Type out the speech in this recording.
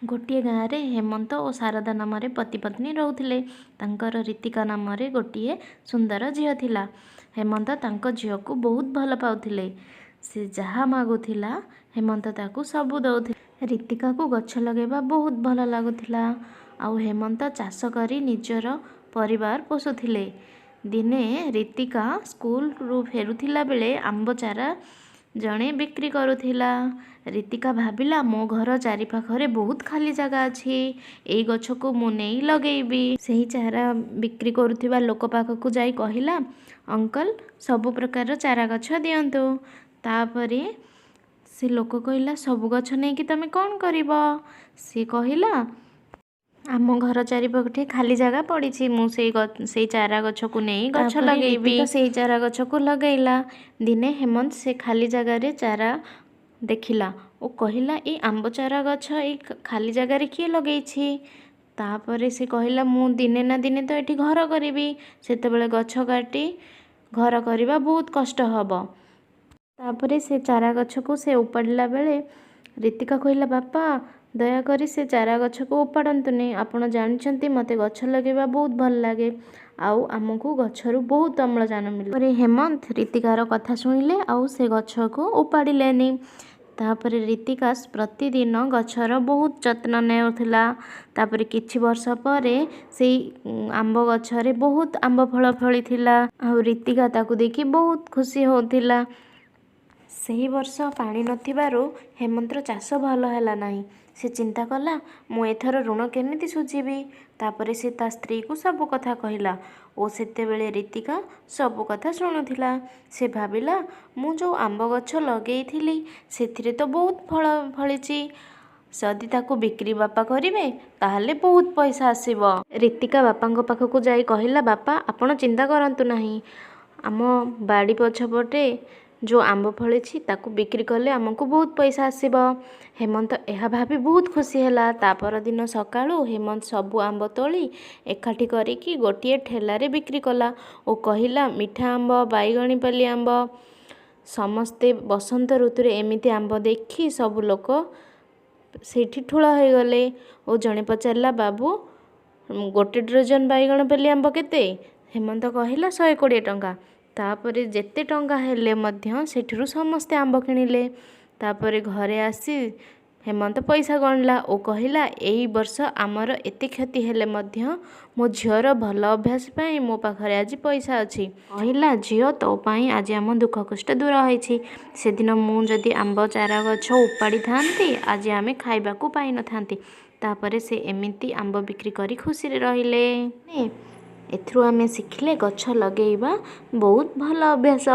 ଗୋଟିଏ ଗାଁରେ ହେମନ୍ତ ଓ ଶାରଦା ନାମରେ ପତି ପତ୍ନୀ ରହୁଥିଲେ। ତାଙ୍କର ରୀତିକା ନାମରେ ଗୋଟିଏ ସୁନ୍ଦର ଝିଅ ଥିଲା। ହେମନ୍ତ ତାଙ୍କ ଝିଅକୁ ବହୁତ ଭଲ ପାଉଥିଲେ। ସେ ଯାହା ମାଗୁଥିଲା, ହେମନ୍ତ ତାକୁ ସବୁ ଦେଉଥିଲେ। ରୀତିକାକୁ ଗଛ ଲଗାଇବା ବହୁତ ଭଲ ଲାଗୁଥିଲା ଆଉ ହେମନ୍ତ ଚାଷ କରି ନିଜର ପରିବାର ପୋଷୁଥିଲେ। ଦିନେ ରୀତିକା ସ୍କୁଲରୁ ଫେରୁଥିଲା ବେଳେ ଆମ୍ବ ଚାରା ଜଣେ ବିକ୍ରି କରୁଥିଲା। ରୀତିକା ଭାବିଲା, ମୋ ଘର ଚାରିପାଖରେ ବହୁତ ଖାଲି ଜାଗା ଅଛି, ଏଇ ଗଛକୁ ମୁଁ ନେଇ ଲଗେଇବି। ସେହି ଚାରା ବିକ୍ରି କରୁଥିବା ଲୋକ ପାଖକୁ ଯାଇ କହିଲା, ଅଙ୍କଲ, ସବୁ ପ୍ରକାରର ଚାରା ଗଛ ଦିଅନ୍ତୁ। ତାପରେ ସେ ଲୋକ କହିଲା, ସବୁ ଗଛ ନେଇକି ତମେ କ'ଣ କରିବ? ସେ କହିଲା, ଆମ ଘର ଚାରିପଟେ ଖାଲି ଜାଗା ପଡ଼ିଛି, ମୁଁ ସେଇ ଚାରା ଗଛକୁ ନେଇ ଗଛ ତାପରେ ଲଗେଇବି। ରୀତିକା ସେଇ ଚାରା ଗଛକୁ ଲଗେଇଲା। ଦିନେ ହେମନ୍ତ ସେ ଖାଲି ଜାଗାରେ ଚାରା ଦେଖିଲା ଓ କହିଲା, ଏଇ ଆମ୍ବ ଚାରା ଗଛ ଏଇ ଖାଲି ଜାଗାରେ କିଏ ଲଗେଇଛି? ତାପରେ ସେ କହିଲା, ମୁଁ ଦିନେ ନା ଦିନେ ତ ଏଠି ଘର କରିବି, ସେତେବେଳେ ଗଛ କାଟି ଘର କରିବା ବହୁତ କଷ୍ଟ ହେବ। ତାପରେ ସେ ଚାରା ଗଛକୁ ସେ ଉପାଡ଼ିଲା ବେଳେ ରୀତିକା କହିଲା, ବାପା, ଦୟାକରି ସେ ଚାରା ଗଛକୁ ଉପାଡ଼ନ୍ତୁନି। ଆପଣ ଜାଣିଛନ୍ତି, ମୋତେ ଗଛ ଲଗେଇବା ବହୁତ ଭଲ ଲାଗେ ଆଉ ଆମକୁ ଗଛରୁ ବହୁତ ଅମ୍ଳଜାନ ମିଳେ। ପରେ ହେମନ୍ତ ରୀତିକାର କଥା ଶୁଣିଲେ ଆଉ ସେ ଗଛକୁ ଉପାଡ଼ିଲେନି। ତାପରେ ରୀତିକା ପ୍ରତିଦିନ ଗଛର ବହୁତ ଯତ୍ନ ନେଉଥିଲା। ତାପରେ କିଛି ବର୍ଷ ପରେ ସେଇ ଆମ୍ବ ଗଛରେ ବହୁତ ଆମ୍ବ ଫଳ ଫଳିଥିଲା ଆଉ ରୀତିକା ତାକୁ ଦେଖି ବହୁତ ଖୁସି ହେଉଥିଲା। ସେହି ବର୍ଷ ପାଣି ନଥିବାରୁ ହେମନ୍ତର ଚାଷ ଭଲ ହେଲା ନାହିଁ। ସେ ଚିନ୍ତା କଲା, ମୁଁ ଏଥର ଋଣ କେମିତି ଶୁଝିବି? ତାପରେ ସେ ତା ସ୍ତ୍ରୀକୁ ସବୁ କଥା କହିଲା ଓ ସେତେବେଳେ ରୀତିକା ସବୁ କଥା ଶୁଣୁଥିଲା। ସେ ଭାବିଲା, ମୁଁ ଯେଉଁ ଆମ୍ବ ଗଛ ଲଗେଇଥିଲି, ସେଥିରେ ତ ବହୁତ ଫଳ ଫଳିଛି। ଯଦି ତାକୁ ବିକ୍ରି ବାପା କରିବେ, ତାହେଲେ ବହୁତ ପଇସା ଆସିବ। ରୀତିକା ବାପାଙ୍କ ପାଖକୁ ଯାଇ କହିଲା, ବାପା, ଆପଣ ଚିନ୍ତା କରନ୍ତୁ ନାହିଁ। ଆମ ବାଡ଼ି ପଛପଟେ ଯେଉଁ ଆମ୍ବ ଫଳିଛି, ତାକୁ ବିକ୍ରି କଲେ ଆମକୁ ବହୁତ ପଇସା ଆସିବ। ହେମନ୍ତ ଏହା ଭାବି ବହୁତ ଖୁସି ହେଲା। ତା ପରଦିନ ସକାଳୁ ହେମନ୍ତ ସବୁ ଆମ୍ବ ତୋଳି ଏକାଠି କରିକି ଗୋଟିଏ ଠେଲାରେ ବିକ୍ରି କଲା ଓ କହିଲା, ମିଠା ଆମ୍ବ, ବାଇଗଣୀପଲ୍ଲୀ ଆମ୍ବ। ସମସ୍ତେ ବସନ୍ତ ଋତୁରେ ଏମିତି ଆମ୍ବ ଦେଖି ସବୁ ଲୋକ ସେଇଠି ଠୁଳ ହେଇଗଲେ ଓ ଜଣେ ପଚାରିଲା, ବାବୁ, ଗୋଟେ ଡଜନ ବାଇଗଣପଲ୍ଲୀ ଆମ୍ବ କେତେ? ହେମନ୍ତ କହିଲା, 120 ଟଙ୍କା। ତାପରେ ଯେତେ ଟଙ୍କା ହେଲେ ମଧ୍ୟ ସେଠିରୁ ସମସ୍ତେ ଆମ୍ବ କିଣିଲେ। ତାପରେ ଘରେ ଆସି ହେମନ୍ତ ପଇସା ଗଣିଲା ଓ କହିଲା, ଏଇ ବର୍ଷ ଆମର ଏତେ କ୍ଷତି ହେଲେ ମଧ୍ୟ ମୋ ଝିଅର ଭଲ ଅଭ୍ୟାସ ପାଇଁ ମୋ ପାଖରେ ଆଜି ପଇସା ଅଛି। କହିଲା, ଝିଅ, ତୋ ପାଇଁ ଆଜି ଆମ ଦୁଃଖ କଷ୍ଟ ଦୂର ହେଇଛି। ସେଦିନ ମୁଁ ଯଦି ଆମ୍ବ ଚାରା ଗଛ ଉପାଡ଼ିଥାନ୍ତି, ଆଜି ଆମେ ଖାଇବାକୁ ପାଇନଥାନ୍ତି। ତାପରେ ସେ ଏମିତି ଆମ୍ବ ବିକ୍ରି କରି ଖୁସିରେ ରହିଲେ। ଏଥିରୁ ଆମେ ଶିଖିଲେ, ଗଛ ଲଗେଇବା ବହୁତ ଭଲ ଅଭ୍ୟାସ।